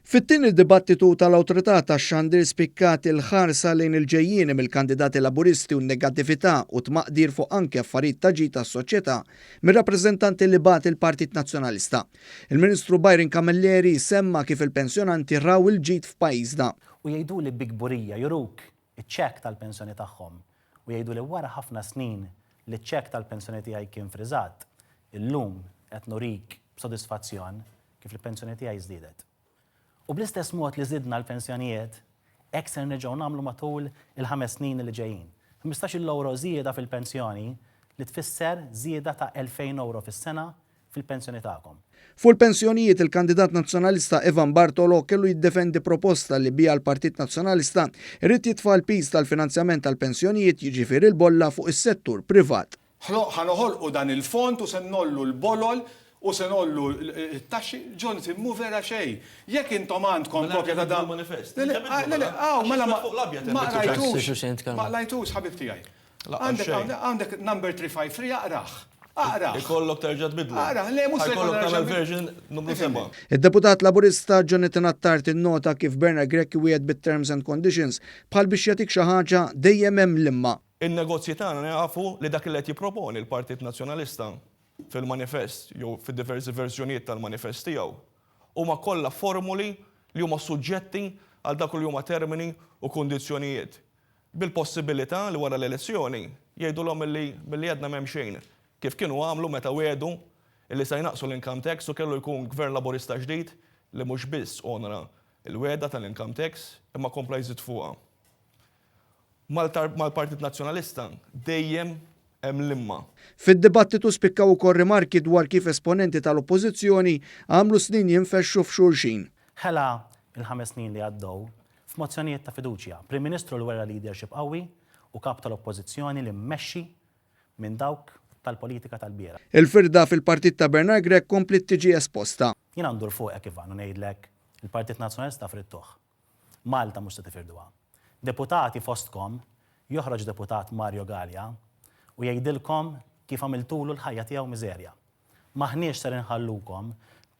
Fit-tieni dibattitu tal-Awtorità tax-Xandir spikkat il-ħarsa lejn il-ġejjieni mill-kandidati Laburisti u n-negattività u tmaqdir fuq anke affarijiet ta' ġid għas-soċjetà mir-rappreżentanti li bagħat il-Partit Nazzjonalista. Il-Ministru Byron Camilleri semma kif il-pensjonanti raw il-ġid f'pajjiżna. U jgħiduli bi kburija, juruk iċ-ċekk tal-pensjoni tagħhom u jgħiduli wara ħafna snin li ċ-ċekk tal-pensjoni tiegħi kien friżat, illum qed nurik b'sodisfazzjon kif il-pensjoni tiegħi żdiedet. U bl-istess mod li żidna l-pensjonijiet, hekk ser nerġgħu nagħmlu matul il-ħames snin li ġejjin. 15-il ewro żieda fil-pensjoni li tfisser żieda ta' 2,000 ewro fis-sena fil-pensjoni tagħkom. Fuq il-pensjonijiet, il-kandidat Nazzjonalista Evan Bartolo kellu jiddefendi proposta li biha l-Partit Nazzjonalista jrid jitfa' l-piż tal-finanzjament tal-pensjonijiet, jiġifieri l-bolla, fuq is-settur privat. Ħloq, ħa noħolqu dan il-fond u se ngħollu l-bolol u se ngħollu t-taxxi. Jonathan, mhu vera xejn. Jekk intom għandkom kopja ta' dan. Le, le, le, le, hawn, mela ma ma qrajtux, ma qrajtux, ħabib tiegħi. Għandek hawn, għandek number 353 aqrah. Aqrah. Ikollok terġa' tbiddlu. Aqrah, le mhux se jkollok tagħmel version numru 7. Id-Deputat Laburista Jonathan Attard innota kif Bernard Grech iwiegħed bit-terms and conditions bħal biex jagħtik xi ħaġa dejjem hemm l-imma. In-negozji tagħna jafu li dak li qed jipproponi l-Partit Nazzjonalista fil-manifest jew fid-diversi verżjonijiet tal-manifest tiegħu huma kollha formuli li huma suġġetti għal dak li huma termini u kundizzjonijiet bil-possibilità li wara l-elezzjoni jgħidulhom illi milli għedna m'hemm xejn kif kienu għamlu meta wiegħdu illi se jnaqqsu l-income tax u kellu jkun Gvern Laburista ġdid li mhux biss onora l-wegħda tal-income tax imma kompla jżid fuqha. Mal-Partit Nazzjonalista dejjem hemm l-imma. Fid-dibattitu spikkaw ukoll rimarki dwar kif esponenti tal-Oppożizzjoni għamlu snin jinfexxu f'xulxin. Ħela l-ħames snin li għaddew f'mozzjonijiet ta' fiduċja. Prim Ministru li wera leadership qawwi u Kap tal-Oppożizzjoni li mmexxi minn dawk tal-politika tal-bieraħ. Il-firda fil-partit ta' Bernard Grech kompliet tiġi esposta. Jiena ndur fuqek Ivan u ngħidlek il-Partit Nazzjonalista fridtuh. Malta mhux se tifirduha. Deputati fostkom, joħroġ deputat Mario Galea u jgħidilkom kif għamiltulu l-ħajja tiegħu miżerja. M'aħniex ser inħallukom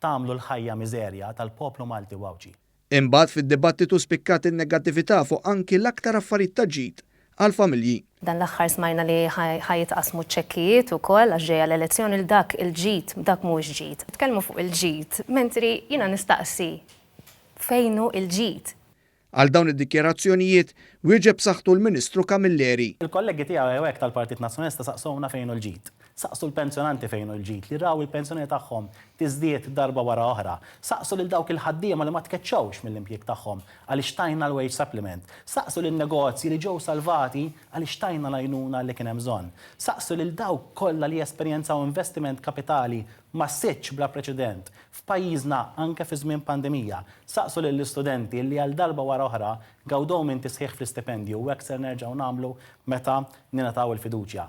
tagħmlu l-ħajja miżerja tal-poplu Malti u Għawdxi. Imbagħad fid-dibattitu spikkat in-negattività fuq anki l-aktar affarijiet ta' ġid għall-familji. Dan l-aħħar smajna li ħa jitqassmu ċ-ċekkijiet ukoll għax ġejja l-elezzjoni l dak il-ġid, dak mhuwiex ġid. Tkellmu fuq il-ġid, mentri jiena nistaqsi Fejn hu il-ġid? Għal dawn id-dikjarazzjonijiet, wieġeb b'saħħtu l-Ministru Camilleri. Il-kollegi tiegħu hawnhekk tal-Partit Nazzjonalista saqsewna fejn hu l-ġid. Saqsu l-pensjonanti fejn hu l-ġid, li raw il-pensjoni tagħhom tiżdied darba wara oħra. Saqsu lil dawk il-ħaddiema li ma tkeċċewx mill-impjieg tagħhom għaliex tajna l-wage supplement. Saqsu lin-negozji li ġew salvati għaliex tajna l-għajnuna li kien hemm bżonn. Saqsu lil dawk kollha li esperjenzaw investiment kapitali massiċċ bla preċedent f'pajjiżna anke fi żmien pandemija. Saqsu lill-istudenti li għal darba wara oħra gawdew minn tisħiħ fl-istipendju u hekk ser nerġgħu nagħmlu meta ningħataw il-fiduċja.